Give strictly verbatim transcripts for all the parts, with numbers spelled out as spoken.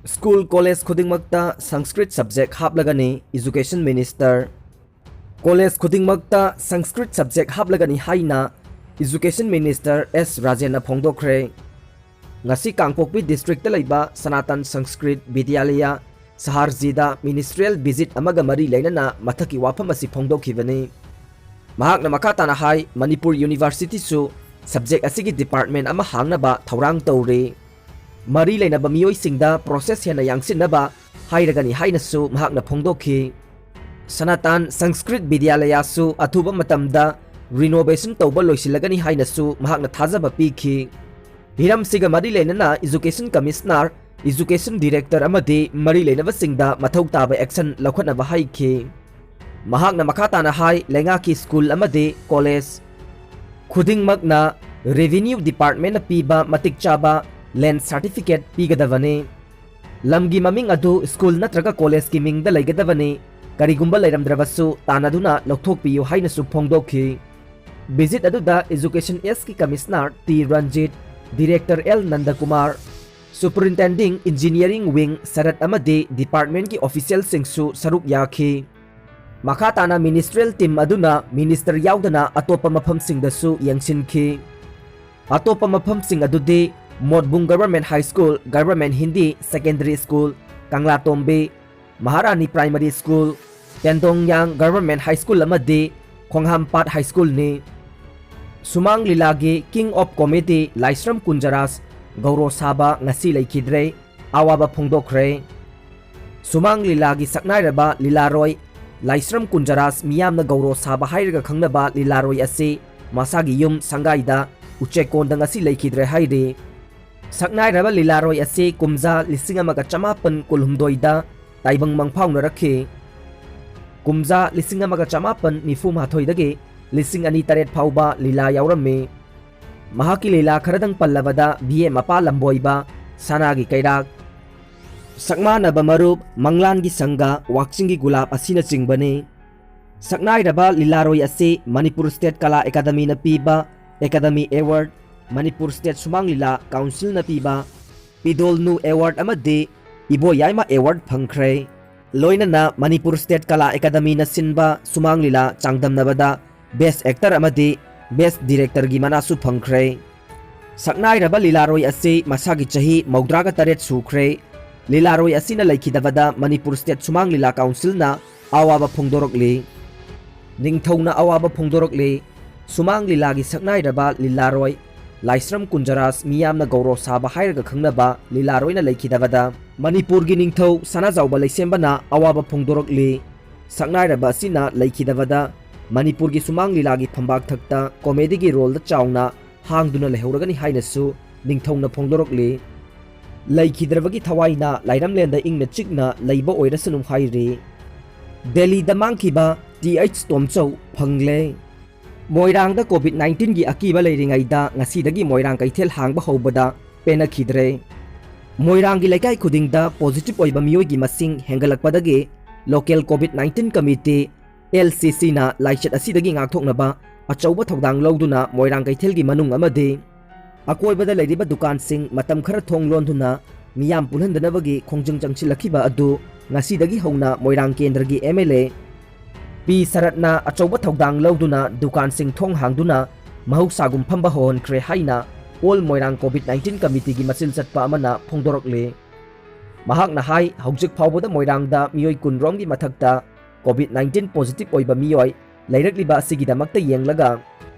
School college ꯈꯨꯗꯤꯡꯃꯛꯇ Sanskrit subject ꯍꯥꯞꯂꯒꯅꯤ, Education Minister꯫ College ꯈꯨꯗꯤꯡꯃꯛꯇ ꯁꯪꯁꯀ꯭ꯔꯤꯠ ꯁꯕꯖꯦꯛ ꯍꯥꯞꯂꯒꯅꯤ ꯍꯥꯏꯅ Education Minister ꯑꯦꯁ ꯔꯥꯖꯦꯟꯅ ꯐꯣꯡꯗꯣꯛꯈ꯭ꯔꯦ꯫ ꯉꯁꯤ ꯀꯥꯡꯄꯣꯛꯄꯤ ꯗꯤꯁꯇ꯭ꯔꯤꯛꯇ ꯂꯩꯕ ꯁꯅꯥꯇꯟ ꯁꯪꯁꯀ꯭ꯔꯤꯠ ꯕꯤꯗ꯭ꯌꯥꯂꯌ ꯁꯍꯥꯔꯖꯤꯗ ꯃꯤꯅꯤꯁꯇ꯭ꯔꯤꯌꯦꯜ ꯚꯤꯖꯤꯠ ꯑꯃꯒ ꯃꯔꯤ ꯂꯩꯅꯅ ꯃꯊꯛꯀꯤ ꯋꯥꯐꯝ ꯑꯁꯤ ꯐꯣꯡꯗꯣꯛꯈꯤꯕꯅꯤ꯫ ꯃꯍꯥꯛꯅ ꯃꯈꯥ ꯇꯥꯅ ꯍꯥꯏ, ꯃꯅꯤꯄꯨꯔ ꯌꯨꯅꯤꯚꯔꯁꯤꯇꯤꯁꯨ ꯁꯕꯖꯦꯛ ꯑꯁꯤꯒꯤ ꯗꯤꯄꯥꯔꯠꯃꯦꯟ ꯑꯃ ꯍꯥꯡꯅꯕ ꯊꯧꯔꯥꯡ ꯇꯧꯔꯤ꯫ ꯃꯔꯤ ꯂꯩꯅꯕ ꯃꯤꯑꯣꯏꯁꯤꯡꯗ ꯄ꯭ꯔꯣꯁꯦꯁ ꯍꯦꯟꯅ ꯌꯥꯡꯁꯤꯟꯅꯕ ꯍꯥꯏꯔꯒꯅꯤ ꯍꯥꯏꯅꯁꯨ ꯃꯍꯥꯛꯅ ꯐꯣꯡꯗꯣꯛꯈꯤ꯫ ꯁꯅꯥꯇꯥꯟ ꯁꯪꯁꯀ꯭ꯔꯤꯠ ꯕꯤꯗ꯭ꯌꯥꯂꯌꯥꯁꯨ ꯑꯊꯨꯕ ꯃꯇꯝꯗ ꯔꯤꯅꯣꯚꯦꯁꯟ ꯇꯧꯕ ꯂꯣꯏꯁꯤꯜꯂꯒꯅꯤ ꯍꯥꯏꯅꯁꯨ ꯃꯍꯥꯛꯅ ꯊꯥꯖꯕ ꯄꯤꯈꯤ꯫ ꯍꯤꯔꯝꯁꯤꯒ ꯃꯔꯤ ꯂꯩꯅꯅ ꯏꯖꯨꯀꯦꯁꯟ ꯀꯃꯤꯁꯅꯔ, ꯏꯖꯨꯀꯦꯁꯟ ꯗꯤꯔꯦꯛꯇꯔ ꯑꯃꯗꯤ ꯃꯔꯤ ꯂꯩꯅꯕꯁꯤꯡꯗ ꯃꯊꯧ ꯇꯥꯕ ꯑꯦꯛꯁꯟ ꯂꯧꯈꯠꯅꯕ ꯍꯥꯏꯈꯤ꯫ ꯃꯍꯥꯛꯅ ꯃꯈꯥ ꯇꯥꯅ ꯍꯥꯏ, ꯂꯩꯉꯥꯛꯀꯤ ꯁ꯭ꯀꯨꯜ ꯑꯃꯗꯤ ꯀꯣꯂꯦꯖ ꯈꯨꯗꯤꯡꯃꯛꯅ ꯔꯦꯚꯤꯅ꯭ꯌꯨ ꯗꯤꯄꯥꯔꯠꯃꯦꯟꯅ ꯄꯤꯕ ꯃꯇꯤꯛ ꯆꯥꯕ ꯂꯦꯟ ꯁꯥꯔꯇꯤꯐꯤꯀꯦꯠ ꯄꯤꯒꯗꯕꯅꯤ꯫ ꯂꯝꯒꯤ ꯃꯃꯤꯡ ꯑꯗꯨ ꯁ꯭ꯀꯨꯜ ꯅꯠꯇ꯭ꯔꯒ ꯀꯣꯂꯦꯖꯀꯤ ꯃꯤꯡꯗ ꯂꯩꯒꯗꯕꯅꯤ꯫ ꯀꯔꯤꯒꯨꯝꯕ ꯂꯩꯔꯝꯗ꯭ꯔꯕꯁꯨ ꯇꯥꯟꯅꯗꯨꯅ ꯂꯧꯊꯣꯛꯄꯤꯌꯨ ꯍꯥꯏꯅꯁꯨ ꯐꯣꯡꯗꯣꯛꯈꯤ꯫ ꯚꯤꯖꯤꯠ ꯑꯗꯨꯗ ꯏꯖꯨꯀꯦꯁꯟ ꯑꯦꯁꯀꯤ commissioner T Ranjit, director L Nandakumar, superintending engineering wing Sarat ꯑꯃꯗꯤ ꯗꯤꯄꯥꯔꯠꯃꯦꯟꯒꯤ ꯑꯣꯐꯤꯁꯤꯌꯦꯜꯁꯤꯡꯁꯨ ꯁꯔꯨꯛ ꯌꯥꯈꯤ꯫ ꯃꯈꯥ ꯇꯥꯅ ꯃꯤꯅꯤꯁꯇ꯭ꯔꯤꯌꯦꯜ ꯇꯤꯝ ꯑꯗꯨꯅ ꯃꯤꯅꯤꯁꯇꯔ ꯌꯥꯎꯗꯅ ꯑꯇꯣꯞꯄ ꯃꯐꯝꯁꯤꯡꯗꯁꯨ ꯌꯦꯡꯁꯤꯟꯈꯤ꯫ ꯑꯇꯣꯞꯄ ꯃꯐꯝꯁꯤꯡ ꯑꯗꯨꯗꯤ ꯃꯣꯠꯕꯨꯡ government high school, government Hindi secondary school, Kanglatombi, Maharani primary school, Tendongyang government high school ꯑꯃꯗꯤ ꯈꯣꯡꯍꯥꯝꯄꯥꯠ ꯍꯥꯏ ꯁ꯭ꯀꯨꯜꯅꯤ꯫ ꯁꯨꯃꯥꯡ ꯂꯤꯂꯥꯒꯤ king of comedy Laishram Kunjaraj Gouro ꯁꯥꯕ ꯉꯁꯤ ꯂꯩꯈꯤꯗ꯭ꯔꯦ, ꯑꯋꯥꯕ ꯐꯣꯡꯗꯣꯛꯈ꯭ꯔꯦ꯫ ꯁꯨꯃꯥꯡ ꯂꯤꯂꯥꯒꯤ ꯁꯛꯅꯥꯏꯔꯕ ꯂꯤꯂꯥꯔꯣꯏ ꯂꯥꯏꯁ꯭ꯔꯝ ꯀꯨꯟꯖꯔꯥꯖ, ꯃꯤꯌꯥꯝꯅ ꯒꯧꯔꯣ ꯁꯥꯕ ꯍꯥꯏꯔꯒ ꯈꯪꯅꯕ ꯂꯤꯂꯥꯔꯣꯏ ꯑꯁꯤ ꯃꯁꯥꯒꯤ ꯌꯨꯝ ꯁꯪꯒꯥꯏꯗ ꯎꯆꯦꯛꯀꯣꯟꯗ ꯉꯁꯤ ꯂꯩꯈꯤꯗ꯭ꯔꯦ ꯍꯥꯏꯔꯤ꯫ ꯁꯛꯅꯥꯏꯔꯕ ꯂꯤꯂꯥꯔꯣꯏ ꯑꯁꯤ ꯀꯨꯝꯖꯥ ꯂꯤꯁꯤꯡ ꯑꯃꯒ ꯆꯃꯥꯄꯟ ꯀꯨꯟꯍꯨꯝꯗꯣꯏꯗ ꯇꯥꯏꯕꯪ ꯃꯪꯐꯥꯎꯅꯔꯛꯈꯤ꯫ ꯀꯨꯝꯖꯥ ꯂꯤꯁꯤꯡ ꯑꯃꯒ ꯆꯃꯥꯄꯟ ꯅꯤꯐꯨ ꯃꯥꯊꯣꯏꯗꯒꯤ ꯂꯤꯁꯤꯡ ꯑꯅꯤ ꯇꯔꯦꯠ ꯐꯥꯎꯕ ꯂꯤꯂꯥ ꯌꯥꯎꯔꯝꯃꯤ꯫ ꯃꯍꯥꯛꯀꯤ ꯂꯤꯂꯥ ꯈꯔꯗꯪ ꯄꯜꯂꯕꯗ ꯕꯤ ꯑꯦ ꯃꯄꯥ ꯂꯝꯕꯣꯏꯕ, ꯁꯅꯥꯒꯤ ꯀꯩꯔꯥꯛ, ꯁꯛꯃꯥꯟꯅꯕ ꯃꯔꯨꯞ, ꯃꯪꯂꯥꯟꯒꯤ ꯁꯪꯒ, ꯋꯥꯛꯆꯤꯡꯒꯤ ꯒꯨꯂꯥꯞ ꯑꯁꯤꯅꯆꯤꯡꯕꯅꯤ꯫ ꯁꯛꯅꯥꯏꯔꯕ ꯂꯤꯂꯥꯔꯣꯏ ꯑꯁꯤ ꯃꯅꯤꯄꯨꯔ ꯁ꯭ꯇꯦꯠ ꯀꯂꯥ ꯑꯦꯀꯥꯗꯃꯤꯅ ꯄꯤꯕ ꯑꯦꯀꯥꯗꯃꯤ ꯑꯦꯋꯥꯔꯗ, ꯃꯅꯤꯄꯨꯔ ꯁ꯭ꯇꯦꯠ ꯁꯨꯃꯥꯡ ꯂꯤꯂꯥ ꯀꯥꯎꯟꯁꯤꯜꯅ ꯄꯤꯕ ꯄꯤꯗꯣꯜꯅꯨ ꯑꯦꯋꯥꯔꯗ ꯑꯃꯗꯤ ꯏꯕꯣꯌꯥꯏꯃ ꯑꯦꯋꯥꯔꯗ ꯐꯪꯈ꯭ꯔꯦ꯫ ꯂꯣꯏꯅꯅ ꯃꯅꯤꯄꯨꯔ ꯁ꯭ꯇꯦꯠ ꯀꯂꯥ ꯑꯦꯀꯥꯗꯃꯤꯅ ꯁꯤꯟꯕ ꯁꯨꯃꯥꯡ ꯂꯤꯂꯥ ꯆꯥꯡꯗꯝꯅꯕꯗ ꯕꯦꯁ꯭ꯠ ꯑꯦꯛꯇꯔ ꯑꯃꯗꯤ ꯕꯦꯁ꯭ꯠ ꯗꯤꯔꯦꯛꯇꯔꯒꯤ ꯃꯅꯥꯁꯨ ꯐꯪꯈ꯭ꯔꯦ꯫ ꯁꯛꯅꯥꯏꯔꯕ ꯂꯤꯂꯥꯔꯣꯏ ꯑꯁꯤ ꯃꯁꯥꯒꯤ ꯆꯍꯤ ꯃꯧꯗ꯭ꯔꯥꯒ ꯇꯔꯦꯠ ꯁꯨꯈ꯭ꯔꯦ꯫ ꯂꯤꯂꯥꯔꯣꯏ ꯑꯁꯤꯅ ꯂꯩꯈꯤꯗꯕꯗ ꯃꯅꯤꯄꯨꯔ ꯁ꯭ꯇꯦꯠ ꯁꯨꯃꯥꯡ ꯂꯤꯂꯥ ꯀꯥꯎꯟꯁꯤꯜꯅ ꯑꯋꯥꯕ ꯐꯣꯡꯗꯣꯔꯛꯂꯤ꯫ ꯅꯤꯡꯊꯧꯅ ꯑꯋꯥꯕ ꯐꯣꯡꯗꯣꯔꯛꯂꯤ꯫ ꯁꯨꯃꯥꯡ ꯂꯤꯂꯥꯒꯤ ꯁꯛꯅꯥꯏꯔꯕ ꯂꯤꯂꯥꯔꯣꯏ ꯂꯥꯏꯁ꯭ꯔꯝ ꯀꯨꯟꯖꯔꯥꯖ, ꯃꯤꯌꯥꯝꯅ ꯒꯧꯔꯣ ꯁꯥꯕ ꯍꯥꯏꯔꯒ ꯈꯪꯅꯕ ꯂꯤꯂꯥꯔꯣꯏꯅ ꯂꯩꯈꯤꯗꯕꯗ ꯃꯅꯤꯄꯨꯔꯒꯤ ꯅꯤꯡꯊꯧ ꯁꯅꯥꯖꯥꯎꯕ ꯂꯩꯁꯦꯝꯕꯅ ꯑꯋꯥꯕ ꯐꯣꯡꯗꯣꯔꯛꯂꯤ꯫ ꯁꯛꯅꯥꯏꯔꯕ ꯑꯁꯤꯅ ꯂꯩꯈꯤꯗꯕꯗ ꯃꯅꯤꯄꯨꯔꯒꯤ ꯁꯨꯃꯥꯡ ꯂꯤꯂꯥꯒꯤ ꯐꯝꯕꯥꯛ ꯊꯛꯇ ꯀꯣꯃꯦꯗꯤꯒꯤ ꯔꯣꯜꯗ ꯆꯥꯎꯅ ꯍꯥꯡꯗꯨꯅ ꯂꯩꯍꯧꯔꯒꯅꯤ ꯍꯥꯏꯅꯁꯨ ꯅꯤꯡꯊꯧꯅ ꯐꯣꯡꯗꯣꯔꯛꯂꯤ꯫ ꯂꯩꯈꯤꯗ꯭ꯔꯕꯒꯤ ꯊꯋꯥꯏꯅ ꯂꯥꯏꯔꯝꯂꯦꯟꯗ ꯏꯪꯅ ꯆꯤꯛꯅ ꯂꯩꯕ ꯑꯣꯏꯔꯁꯅꯨ ꯍꯥꯏꯔꯤ꯫ ꯗꯦꯜꯂꯤꯗ ꯃꯥꯡꯈꯤꯕ ꯇꯤ ꯑꯩꯆ ꯇꯣꯝꯆꯧ ꯐꯪꯂꯦ꯫ ꯃꯣꯏꯔꯥꯡꯗ ꯀꯣꯚꯤꯗ ꯅꯥꯏꯟꯇꯤꯟꯒꯤ ꯑꯀꯤꯕ ꯂꯩꯔꯤꯉꯩꯗ ꯉꯁꯤꯗꯒꯤ ꯃꯣꯏꯔꯥꯡ ꯀꯩꯊꯦꯜ ꯍꯥꯡꯕ ꯍꯧꯕꯗ ꯄꯦꯟꯅꯈꯤꯗ꯭ꯔꯦ꯫ ꯃꯣꯏꯔꯥꯡꯒꯤ ꯂꯩꯀꯥꯏ ꯈꯨꯗꯤꯡꯗ ꯄꯣꯖꯤꯇꯤꯚ ꯑꯣꯏꯕ ꯃꯤꯑꯣꯏꯒꯤ ꯃꯁꯤꯡ ꯍꯦꯟꯒꯠꯂꯛꯄꯗꯒꯤ local covid nineteen committee, L C ꯁꯤꯅ ꯂꯥꯏꯆꯠ ꯑꯁꯤꯗꯒꯤ ꯉꯥꯛꯊꯣꯛꯅꯕ ꯑꯆꯧꯕ ꯊꯧꯗꯥꯡ ꯂꯧꯗꯨꯅ ꯃꯣꯏꯔꯥꯡ ꯀꯩꯊꯦꯜꯒꯤ ꯃꯅꯨꯡ ꯑꯃꯗꯤ ꯑꯀꯣꯏꯕꯗ ꯂꯩꯔꯤꯕ ꯗꯨꯀꯥꯟꯁꯤꯡ ꯃꯇꯝ ꯈꯔ ꯊꯣꯡ ꯂꯣꯟꯗꯨꯅ ꯃꯤꯌꯥꯝ ꯄꯨꯜꯍꯟꯗꯅꯕꯒꯤ ꯈꯣꯡꯖꯪ ꯆꯪꯁꯤꯜꯂꯛꯈꯤꯕ ꯑꯗꯨ ꯉꯁꯤꯗꯒꯤ ꯍꯧꯅ ꯃꯣꯏꯔꯥꯡ ꯀꯦꯟꯗ꯭ꯔꯒꯤ ꯑꯦꯝ ꯑꯦꯜ ꯑꯦ ꯄꯤ ꯁꯔꯠꯅ ꯑꯆꯧꯕ ꯊꯧꯗꯥꯡ ꯂꯧꯗꯨꯅ ꯗꯨꯀꯥꯟꯁꯤꯡ ꯊꯣꯡ ꯍꯥꯡꯗꯨꯅ ꯃꯍꯧꯁꯥꯒꯨꯝ ꯐꯝꯕ ꯍꯧꯍꯟꯈ꯭ꯔꯦ ꯍꯥꯏꯅ ꯑꯣꯜ ꯃꯣꯏꯔꯥꯡ ꯀꯣꯚꯤꯗ ꯅꯥꯏꯟꯇꯤꯟ ꯀꯃꯤꯇꯤꯒꯤ ꯃꯆꯤꯜ ꯆꯠꯄ ꯑꯃꯅ ꯐꯣꯡꯗꯣꯔꯛꯂꯤ꯫ ꯃꯍꯥꯛꯅ ꯍꯥꯏ, ꯍꯧꯖꯤꯛ ꯐꯥꯎꯕꯗ ꯃꯣꯏꯔꯥꯡꯗ ꯃꯤꯑꯣꯏ ꯀꯨꯟ ꯔꯣꯝꯒꯤ ꯃꯊꯛꯇ ꯀꯣꯚꯤꯗ ꯅꯥꯏꯟꯇꯤꯟ ꯄꯣꯖꯤꯇꯤꯚ ꯑꯣꯏꯕ ꯃꯤꯑꯣꯏ ꯂꯩꯔꯛꯂꯤꯕ ꯑꯁꯤꯒꯤꯗꯃꯛꯇ ꯌꯦꯡꯂꯒ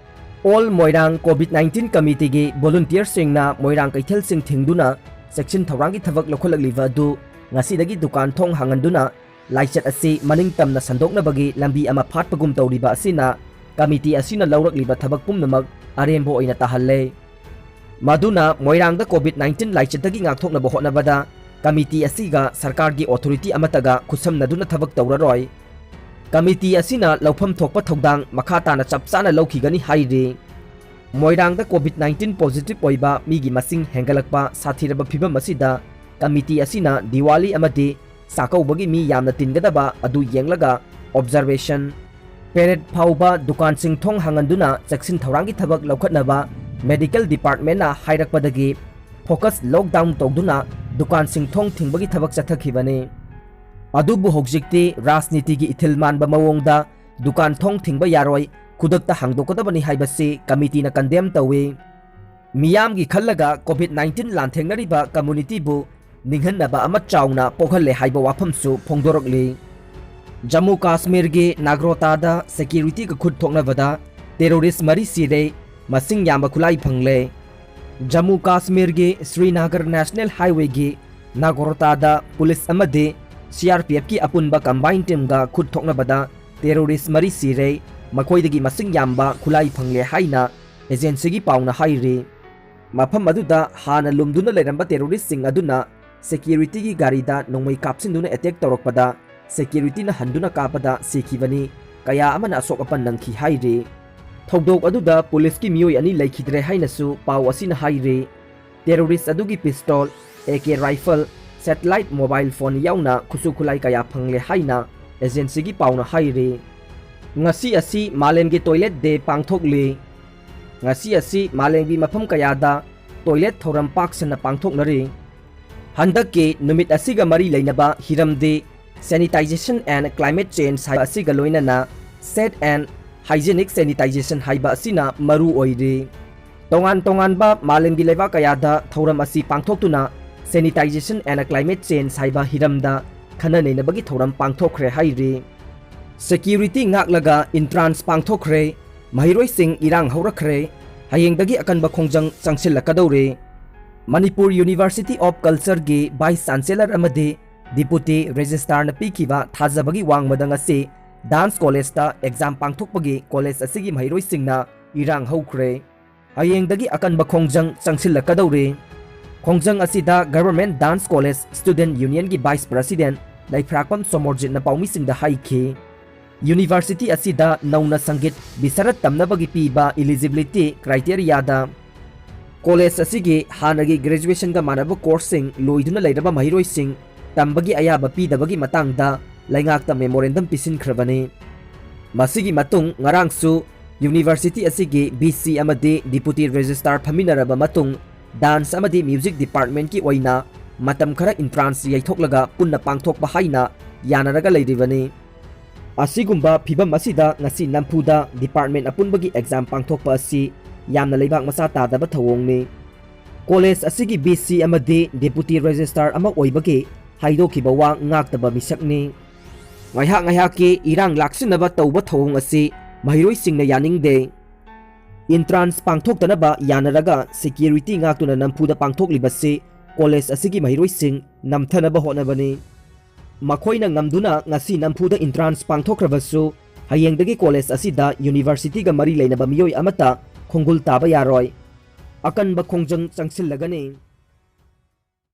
ꯑꯣꯜ ꯃꯣꯏꯔꯥꯡ ꯀꯣꯚꯤꯗ ꯅꯥꯏꯟꯇꯤꯟ ꯀꯃꯤꯇꯤꯒꯤ ꯚꯣꯂꯨꯟꯇꯤꯌꯔꯁꯤꯡꯅ ꯃꯣꯏꯔꯥꯡ ꯀꯩꯊꯦꯜꯁꯤꯡ ꯊꯤꯡꯗꯨꯅ ꯆꯦꯛꯁꯤꯟ ꯊꯧꯔꯥꯡꯒꯤ ꯊꯕꯛ ꯂꯧꯈꯠꯂꯛꯂꯤꯕ ꯑꯗꯨ ꯉꯁꯤꯗꯒꯤ ꯗꯨꯀꯥꯟ ꯊꯣꯡ ꯍꯥꯡꯍꯟꯗꯨꯅ ꯂꯥꯏꯆꯠ ꯑꯁꯤ ꯃꯅꯤꯡ ꯇꯝꯅ ꯁꯟꯗꯣꯛꯅꯕꯒꯤ ꯂꯝꯕꯤ ꯑꯃ ꯐꯥꯠꯄꯒꯨꯝ ꯇꯧꯔꯤꯕ ꯑꯁꯤꯅ ꯀꯃꯤꯇꯤ ꯑꯁꯤꯅ ꯂꯧꯔꯛꯂꯤꯕ ꯊꯕꯛ ꯄꯨꯝꯅꯃꯛ ꯑꯔꯦꯝꯕ ꯑꯣꯏꯅ ꯇꯥꯍꯜꯂꯦ꯫ ꯃꯗꯨꯅ ꯃꯣꯏꯔꯥꯡꯗ ꯀꯣꯚꯤꯗ ꯅꯥꯏꯟꯇꯤꯟ ꯂꯥꯏꯆꯠꯇꯒꯤ ꯉꯥꯛꯊꯣꯛꯅꯕ ꯍꯣꯠꯅꯕꯗ ꯀꯃꯤꯇꯤ ꯑꯁꯤꯒ ꯁꯔꯀꯥꯔꯒꯤ ꯑꯣꯊꯣꯔꯤꯇꯤ ꯑꯃꯠꯇꯒ ꯈꯨꯠꯁꯝꯅꯗꯨꯅ ꯊꯕꯛ ꯇꯧꯔꯔꯣꯏ꯫ ꯀꯃꯤꯇꯤ ꯑꯁꯤꯅ ꯂꯧꯐꯝ ꯊꯣꯛꯄ ꯊꯧꯗꯥꯡ ꯃꯈꯥ ꯇꯥꯅ ꯆꯞ ꯆꯥꯅ ꯂꯧꯈꯤꯒꯅꯤ ꯍꯥꯏꯔꯤ꯫ ꯃꯣꯏꯔꯥꯡꯗ ꯀꯣꯚꯤꯗ ꯅꯥꯏꯟꯇꯤꯟ ꯄꯣꯖꯤꯇꯤꯚ ꯑꯣꯏꯕ ꯃꯤꯒꯤ ꯃꯁꯤꯡ ꯍꯦꯟꯒꯠꯂꯛꯄ ꯁꯥꯊꯤꯔꯕ ꯐꯤꯚꯝ ꯑꯁꯤꯗ ꯀꯃꯤꯇꯤ ꯑꯁꯤꯅ ꯗꯤꯋꯥꯂꯤ ꯑꯃꯗꯤ ꯆꯥꯛꯀꯧꯕꯒꯤ ꯃꯤ ꯌꯥꯝꯅ ꯇꯤꯟꯒꯗꯕ ꯑꯗꯨ ꯌꯦꯡꯂꯒ ꯑꯣꯕꯖꯥꯔꯕꯦꯁꯟ ꯄꯦꯔꯦꯗ ꯐꯥꯎꯕ ꯗꯨꯀꯥꯟꯁꯤꯡ ꯊꯣꯡ ꯍꯥꯡꯍꯟꯗꯨꯅ ꯆꯦꯛꯁꯤꯟ ꯊꯧꯔꯥꯡꯒꯤ ꯊꯕꯛ ꯂꯧꯈꯠꯅꯕ ꯃꯦꯗꯤꯀꯦꯜ ꯗꯤꯄꯥꯔꯠꯃꯦꯟꯅ ꯍꯥꯏꯔꯛꯄꯗꯒꯤ ꯐꯣꯀꯁ ꯂꯣꯛꯗꯥꯎꯟ ꯇꯧꯗꯨꯅ ꯗꯨꯀꯥꯟꯁꯤꯡ ꯊꯣꯡ ꯊꯤꯡꯕꯒꯤ ꯊꯕꯛ ꯆꯠꯊꯈꯤꯕꯅꯤ꯫ ꯑꯗꯨꯕꯨ ꯍꯧꯖꯤꯛꯇꯤ ꯔꯥꯖꯅꯤꯇꯤꯒꯤ ꯏꯊꯤꯜ ꯃꯥꯟꯕ ꯃꯑꯣꯡꯗ ꯗꯨꯀꯥꯟ ꯊꯣꯡ ꯊꯤꯡꯕ ꯌꯥꯔꯣꯏ, ꯈꯨꯗꯛꯇ ꯍꯥꯡꯗꯣꯛꯀꯗꯕꯅꯤ ꯍꯥꯏꯕꯁꯤ ꯀꯃꯤꯇꯤꯅ ꯀꯟꯗꯦꯝ ꯇꯧꯏ꯫ ꯃꯤꯌꯥꯝꯒꯤ ꯈꯜꯂꯒ ꯀꯣꯚꯤꯗ ꯅꯥꯏꯟꯇꯤꯟ ꯂꯥꯟꯊꯦꯡꯅꯔꯤꯕ ꯀꯝꯃꯨꯅꯤꯇꯤꯕꯨ ꯅꯤꯡꯍꯟꯅꯕ ꯑꯃ ꯆꯥꯎꯅ ꯄꯣꯛꯍꯜꯂꯦ ꯍꯥꯏꯕ ꯋꯥꯐꯝꯁꯨ ꯐꯣꯡꯗꯣꯔꯛꯂꯤ꯫ ꯖꯝꯃꯨ ꯀꯥꯁꯃꯤꯔꯒꯤ ꯅꯥꯒ꯭ꯔꯣꯇꯥꯗ ꯁꯦꯀ꯭ꯌꯨꯔꯤꯇꯤꯒ ꯈꯨꯠ ꯊꯣꯛꯅꯕꯗ ꯇꯦꯔꯣꯔꯤꯁ ꯃꯔꯤ ꯁꯤꯔꯦ, ꯃꯁꯤꯡ ꯌꯥꯝꯕ ꯈꯨꯠꯂꯥꯏ ꯐꯪꯂꯦ꯫ ꯖꯝꯃꯨ ꯀꯥꯁꯃꯤꯔꯒꯤ ꯁ꯭ꯔꯤꯅꯒꯔ ꯅꯦꯁꯅꯦꯜ ꯍꯥꯏꯋꯦꯒꯤ ꯅꯥꯒ꯭ꯔꯣꯇꯥꯗ ꯄꯨꯂꯤꯁ ꯑꯃꯗꯤ ꯁꯤ ꯑꯥꯔ ꯄꯤ ꯑꯦꯐꯀꯤ ꯑꯄꯨꯟꯕ ꯀꯝꯕꯥꯏꯟ ꯇꯤꯝꯒ ꯈꯨꯠ ꯊꯣꯛꯅꯕꯗ ꯇꯦꯔꯣꯔꯤꯁ ꯃꯔꯤ ꯁꯤꯔꯦ, ꯃꯈꯣꯏꯗꯒꯤ ꯃꯁꯤꯡ ꯌꯥꯝꯕ ꯈꯨꯠꯂꯥꯏ ꯐꯪꯂꯦ ꯍꯥꯏꯅ ꯑꯦꯖꯦꯟꯁꯤꯒꯤ ꯄꯥꯎꯅ ꯍꯥꯏꯔꯤ꯫ ꯃꯐꯝ ꯑꯗꯨꯗ ꯍꯥꯟꯅ ꯂꯨꯝꯗꯨꯅ ꯂꯩꯔꯝꯕ ꯇꯦꯔꯣꯔꯤꯁꯁꯤꯡ ꯑꯗꯨꯅ ꯁꯦꯀ꯭ꯌꯨꯔꯤꯇꯤꯒꯤ ꯒꯥꯔꯤꯗ ꯅꯣꯡꯃꯩ ꯀꯥꯞꯁꯤꯟꯗꯨꯅ ꯑꯦꯇꯦꯛ ꯇꯧꯔꯛꯄꯗ ꯁꯦꯀ꯭ꯌꯨꯔꯤꯇꯤꯅ ꯍꯟꯗꯨꯅ ꯀꯥꯞꯄꯗ ꯁꯤꯈꯤꯕꯅꯤ, ꯀꯌꯥ ꯑꯃꯅ ꯑꯁꯣꯛ ꯑꯄꯟ ꯅꯪꯈꯤ ꯍꯥꯏꯔꯤ꯫ ꯊꯧꯗꯣꯛ ꯑꯗꯨꯗ ꯄꯨꯂꯤꯁꯀꯤ ꯃꯤꯑꯣꯏ ꯑꯅꯤ ꯂꯩꯈꯤꯗ꯭ꯔꯦ ꯍꯥꯏꯅꯁꯨ ꯄꯥꯎ ꯑꯁꯤꯅ ꯍꯥꯏꯔꯤ꯫ ꯇꯦꯔꯣꯔꯤꯁ ꯑꯗꯨꯒꯤ pistol, A K rifle, satellite mobile phone ꯌꯥꯎꯅ ꯈꯨꯠꯁꯨ ꯈꯨꯠꯂꯥꯏ ꯀꯌꯥ ꯐꯪꯂꯦ ꯍꯥꯏꯅ ꯑꯦꯖꯦꯟꯁꯤꯒꯤ ꯄꯥꯎꯅ ꯍꯥꯏꯔꯤ꯫ ꯉꯁꯤ ꯑꯁꯤ ꯃꯥꯂꯦꯝꯒꯤ ꯇꯣꯏꯂꯦꯠ ꯗꯦ ꯄꯥꯡꯊꯣꯛꯂꯤ꯫ ꯉꯁꯤ ꯑꯁꯤ ꯃꯥꯂꯦꯝꯒꯤ ꯃꯐꯝ ꯀꯌꯥꯗ ꯇꯣꯏꯂꯦꯠ ꯊꯧꯔꯝ ꯄꯥꯛ ꯁꯟꯅ ꯄꯥꯡꯊꯣꯛꯅꯔꯤ꯫ ꯍꯟꯗꯛꯀꯤ ꯅꯨꯃꯤꯠ ꯑꯁꯤꯒ ꯃꯔꯤ ꯂꯩꯅꯕ ꯍꯤꯔꯝꯗꯤ Sanitisation and Climate Change ꯍꯥꯏꯕ ꯑꯁꯤꯒ ꯂꯣꯏꯅꯅ Safe and Hygienic Sanitisation ꯍꯥꯏꯕ ꯑꯁꯤꯅ ꯃꯔꯨ ꯑꯣꯏꯔꯤ꯫ ꯇꯣꯉꯥꯟ ꯇꯣꯉꯥꯟꯕ ꯃꯥꯂꯦꯝꯒꯤ ꯂꯩꯕꯥꯛ ꯀꯌꯥꯗ ꯊꯧꯔꯝ ꯑꯁꯤ ꯄꯥꯡꯊꯣꯛꯇꯨꯅ Sanitisation and Climate Change ꯍꯥꯏꯕ ꯍꯤꯔꯝꯗ ꯈꯟꯅ ꯅꯩꯅꯕꯒꯤ ꯊꯧꯔꯝ ꯄꯥꯡꯊꯣꯛꯈ꯭ꯔꯦ ꯍꯥꯏꯔꯤ꯫ Security ꯉꯥꯛꯂꯒ entrance ꯄꯥꯡꯊꯣꯛꯈ꯭ꯔꯦ꯫ ꯃꯍꯩꯔꯣꯏꯁꯤꯡ ꯏꯔꯥꯡ ꯍꯧꯔꯛꯈ꯭ꯔꯦ꯫ ꯍꯌꯦꯡꯗꯒꯤ ꯑꯀꯟꯕ ꯈꯣꯡꯖꯪ ꯆꯪꯁꯤꯜꯂꯛꯀꯗꯧꯔꯦ꯫ ꯃꯅꯤꯄꯨꯔ ꯌꯨꯅꯤꯚꯔꯁꯤꯇꯤ ꯑꯣꯐ ꯀꯜꯆꯔꯒꯤ ꯚꯥꯏꯁ ꯆꯥꯟꯁꯦꯂꯔ ꯑꯃꯗꯤ ꯗꯤꯄꯨꯇꯤ ꯔꯦꯖꯤꯁꯇ꯭ꯔꯥꯔꯅ ꯄꯤꯈꯤꯕ ꯊꯥꯖꯕꯒꯤ ꯋꯥꯡꯃꯗ ꯉꯁꯤ ꯗꯥꯟꯁ ꯀꯣꯂꯦꯖꯇ ꯑꯦꯛꯖꯥꯝ ꯄꯥꯡꯊꯣꯛꯄꯒꯤ ꯀꯣꯂꯦꯖ ꯑꯁꯤꯒꯤ ꯃꯍꯩꯔꯣꯏꯁꯤꯡꯅ ꯏꯔꯥꯡ ꯍꯧꯈ꯭ꯔꯦ꯫ ꯍꯌꯦꯡꯗꯒꯤ ꯑꯀꯟꯕ ꯈꯣꯡꯖꯪ ꯆꯪꯁꯤꯜꯂꯛꯀꯗꯧꯔꯤ꯫ ꯈꯣꯡꯖꯪ ꯑꯁꯤꯗ ꯒꯚꯔꯟꯃꯦꯟꯠ ꯗꯥꯟꯁ ꯀꯣꯂꯦꯖ ꯁ꯭ꯇꯨꯗꯦꯟꯠ ꯌꯨꯅꯤꯌꯟꯒꯤ ꯚꯥꯏꯁ ꯄ꯭ꯔꯁꯤꯗꯦꯟꯠ ꯂꯩꯐ꯭ꯔꯥꯛꯄꯝ ꯁꯣꯃꯣꯔꯖꯤꯠꯅ ꯄꯥꯎꯃꯤꯁꯤꯡꯗ ꯍꯥꯏꯈꯤ꯫ ꯌꯨꯅꯤꯚꯔꯁꯤꯇꯤ ꯑꯁꯤꯗ ꯅꯧꯅ ꯁꯪꯒꯤꯠ ꯕꯤꯁꯥꯔꯠ ꯇꯝꯅꯕꯒꯤ ꯄꯤꯕ ꯏꯂꯤꯖꯤꯕꯤꯂꯤꯇꯤ ꯀ꯭ꯔꯥꯏꯇꯦꯔꯤꯌꯥꯗ ꯀꯣꯂꯦꯖ ꯑꯁꯤꯒꯤ ꯍꯥꯟꯅꯒꯤ ꯒ꯭ꯔꯦꯖꯨꯑꯦꯁꯟꯒ ꯃꯥꯟꯅꯕ ꯀꯣꯔꯁꯁꯤꯡ ꯂꯣꯏꯗꯨꯅ ꯂꯩꯔꯕ ꯃꯍꯩꯔꯣꯏꯁꯤꯡ ꯇꯝꯕꯒꯤ ꯑꯌꯥꯕ ꯄꯤꯗꯕꯒꯤ ꯃꯇꯥꯡꯗ ꯂꯩꯉꯥꯛꯇ ꯃꯦꯃꯣꯔꯦꯟꯗꯝ ꯄꯤꯁꯤꯟꯈ꯭ꯔꯕꯅꯤ꯫ ꯃꯁꯤꯒꯤ ꯃꯇꯨꯡ ꯉꯔꯥꯡꯁꯨ ꯌꯨꯅꯤꯚꯔꯁꯤꯇꯤ ꯑꯁꯤꯒꯤ ꯚꯤ ꯁꯤ ꯑꯃꯗꯤ ꯗꯤꯄꯨꯇꯤ ꯔꯦꯖꯤꯁꯇ꯭ꯔꯥꯔ ꯐꯝꯃꯤꯟꯅꯔꯕ ꯃꯇꯨꯡ ꯗꯥꯟꯁ ꯑꯃꯗꯤ ꯃ꯭ꯌꯨꯖꯤꯛ ꯗꯤꯄꯥꯔꯠꯃꯦꯟꯠꯀꯤ ꯑꯣꯏꯅ ꯃꯇꯝ ꯈꯔ ꯏꯟꯇ꯭ꯔꯥꯟꯁ ꯌꯩꯊꯣꯛꯂꯒ ꯄꯨꯟꯅ ꯄꯥꯡꯊꯣꯛꯄ ꯍꯥꯏꯅ ꯌꯥꯅꯔꯒ ꯂꯩꯔꯤꯕꯅꯤ꯫ ꯑꯁꯤꯒꯨꯝꯕ ꯐꯤꯚꯝ ꯑꯁꯤꯗ ꯉꯁꯤ ꯅꯝꯐꯨꯗ ꯗꯤꯄꯥꯔꯠꯃꯦꯟꯠ ꯑꯄꯨꯟꯕꯒꯤ ꯑꯦꯛꯖꯥꯝ ꯄꯥꯡꯊꯣꯛꯄ ꯑꯁꯤ ꯌꯥꯝꯅ ꯂꯩꯕꯥꯛ ꯃꯆꯥ ꯇꯥꯗꯕ ꯊꯧꯑꯣꯡꯅꯤ꯫ ꯀꯣꯂꯦꯖ ꯑꯁꯤꯒꯤ ꯚꯤ ꯁꯤ ꯑꯃꯗꯤ ꯗꯦꯄꯨꯇꯤ ꯔꯦꯖꯤꯁꯇ꯭ꯔꯥꯔ ꯑꯃ ꯑꯣꯏꯕꯒꯤ ꯍꯥꯏꯗꯣꯛꯈꯤꯕ ꯋꯥ ꯉꯥꯛꯇꯕ ꯃꯤꯁꯛꯅꯤ꯫ ꯉꯥꯏꯍꯥꯛ ꯉꯥꯏꯍꯥꯛꯀꯤ ꯏꯔꯥꯡ ꯂꯥꯛꯁꯤꯟꯅꯕ ꯇꯧꯕ ꯊꯧꯑꯣꯡ ꯑꯁꯤ ꯃꯍꯩꯔꯣꯏꯁꯤꯡꯅ ꯌꯥꯅꯤꯡꯗꯦ꯫ ꯏꯟꯇ꯭ꯔꯥꯟꯁ ꯄꯥꯡꯊꯣꯛꯇꯅꯕ ꯌꯥꯅꯔꯒ ꯁꯦꯀ꯭ꯌꯨꯔꯤꯇꯤ ꯉꯥꯛꯇꯨꯅ ꯅꯝꯐꯨꯗ ꯄꯥꯡꯊꯣꯛꯂꯤꯕꯁꯤ ꯀꯣꯂꯦꯖ ꯑꯁꯤꯒꯤ ꯃꯍꯩꯔꯣꯏꯁꯤꯡ ꯅꯝꯊꯅꯕ ꯍꯣꯠꯅꯕꯅꯤ꯫ ꯃꯈꯣꯏꯅ ꯉꯝꯗꯨꯅ ꯉꯁꯤ ꯅꯝꯐꯨꯗ ꯏꯟꯇ꯭ꯔꯥꯟꯁ ꯄꯥꯡꯊꯣꯛꯈ꯭ꯔꯕꯁꯨ, ꯍꯌꯦꯡꯗꯒꯤ ꯀꯣꯂꯦꯖ ꯑꯁꯤꯗ ꯌꯨꯅꯤꯚꯔꯁꯤꯇꯤꯒ ꯃꯔꯤ ꯂꯩꯅꯕ ꯃꯤꯑꯣꯏ ꯑꯃꯠꯇ ꯈꯣꯡꯒꯨꯜ ꯇꯥꯕ ꯌꯥꯔꯣꯏ꯫ ꯑꯀꯟꯕ ꯈꯣꯡꯖꯪ ꯆꯪꯁꯤꯜꯂꯒꯅꯤ꯫